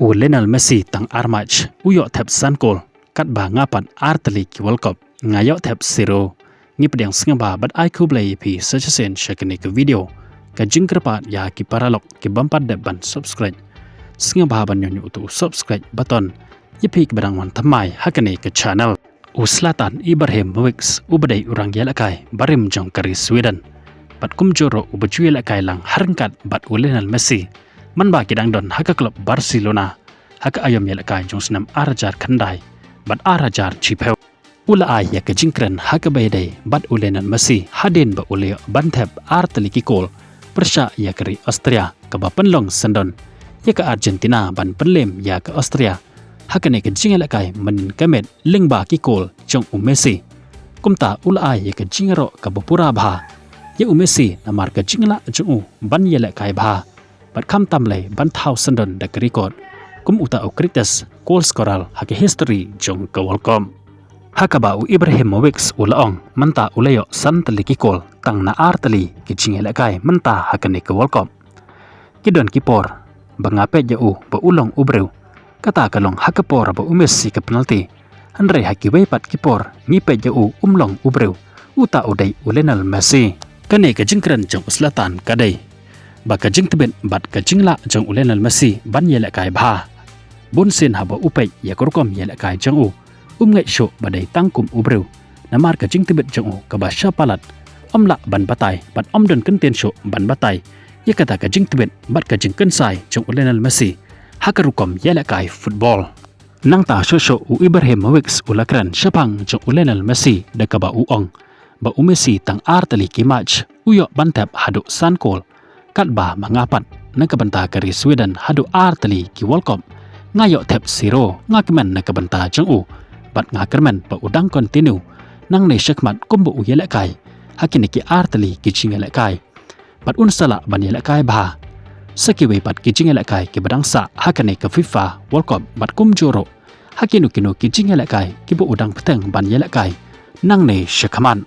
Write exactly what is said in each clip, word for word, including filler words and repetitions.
U Lionel Messi tang ar match u ïoh thep san kol, katba nga pat ar tylli ki World Cup nga ïoh thep zero. Ngi pdiang sngewbha bad ai khublei ïa phi sa shisien sha kane ka video. Ka jingkyrpad ïa ki paralok ki bym pat dep ban subscribe, sngewbha ban ñiew ñiew utu u subscribe button ïa phi kiba dang wan thymmai ha kane ka channel. U Zlatan Ibrahimovic uba dei u rangïalehkai barim jong ka ri Sweden, bad kumjuh ruh uba ju ïalehkai lang ha ryngkat bad u Lionel Messi man ba ki dang don ha ka klub Barcelona ha ka aïom ïalehkai jong snem ar hajar khyndai bad ar hajar shiphew. U la ai ïa ka jingkren ha kaba ïadei bad u Lionel Messi hadien ba u la ïoh ban thep ar tylli ki kol pyrshah ïa ka ri Austria, kaba pynlong syndon ïa ka Argentina ban pynlem ïa ka Austria ha kane ka jingïalehkai mynnin ka miet lyngba ki kol jong u Messi. Kumta u la ai ïa ka jingïaroh kaba pura bha ïa u Messi namar ka jinglah jong u ban ïalehkai bha bad khamtam lei ban thaw syndon da ka record kum uta u greatest goal scorer ha ka history jong ka World Cup. Ha kaba u Ibrahimovic u la ong, mynta u la ïoh san tylli ki kol tang na ar tylli ki jingïalehkai mynta ha kane ka World Cup. Ki don ki por ba nga peit ïa u ba u long u briew, kata ka long ha ka por ba u miss ïa ka penalty. Hynrei ha kiwei pat ki por ngi peit ïa u um long u briew, uta u dei u Lionel Messi. Kane ka jingkren jong u Zlatan ka dei ba ka jingtbit bad ka jinglah jong u Lionel Messi ban ïalehkai bha. Bun sien haba u peit ïa ka rukom ïalehkai jong u, um ngeit shuh ba dei tang kum u briew, namar ka jingtbit jong u kaba sha palat, um lah ban batai bad um don kyntien shuh ban batai ïa kata ka jingtbit bad ka jingkynsai jong u Lionel Messi ha ka rukom ïalehkai football. Nangta shuh shuh u Ibrahimovic u la kren shaphang jong u Lionel Messi da kaba u ong ba u Messi tang ar tylli ki match u ïoh ban thep haduh san kol, katba ma nga pat na ka bynta ka ri Sweden haduh ar tylli ki World Cup nga ïoh thep zero. Nga kmen na ka bynta jong u bad nga kyrmen ba u dang continue nangne shakhmat kumba u ïalehkai ha kine ki ar tylli ki jingïalehkai. Bad un sa lah ban ïalehkai bha sa kiwei pat ki jingïalehkai kiba dang sah ha kane ka FIFA World Cup bad kumjuh ruh ha kino kino ki jingïalehkai kiba u dang bteng ban ïalehkai nangne shakhmat.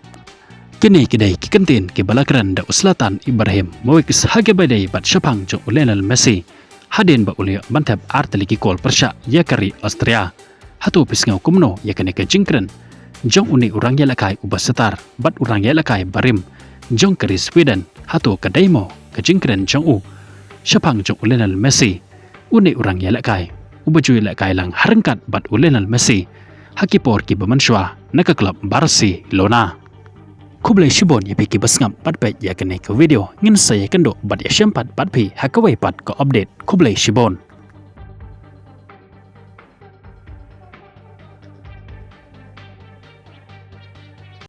Kine ki dei ki kyntien kiba la kren da u Zlatan Ibrahimovic ha kaba ïadei bad shaphang jong u Lionel Messi hadien ba u la ïoh ban thep ar tylli ki kol pyrshah ïa ka ri Austria. Hato phi sngew kumno ïa kane ka jingkren jong une u rangïalehkai uba sitar bad u rangïalehkai barim jong ka ri Sweden? Hato ka dei mo ka jingkren jong u shaphang jong u Lionel Messi, une u rangïalehkai uba ju ïalehkai lang ha ryngkat bad u Lionel Messi ha ki por kiba mynshuwa na ka klub Barcelona? Khublei shibun ïa phi kiba sngap bad peit ïa kane ka video. Ngin sa ïakynduh bad ïashem pat bad phi ha kawei pat ka update. Khublei shibun.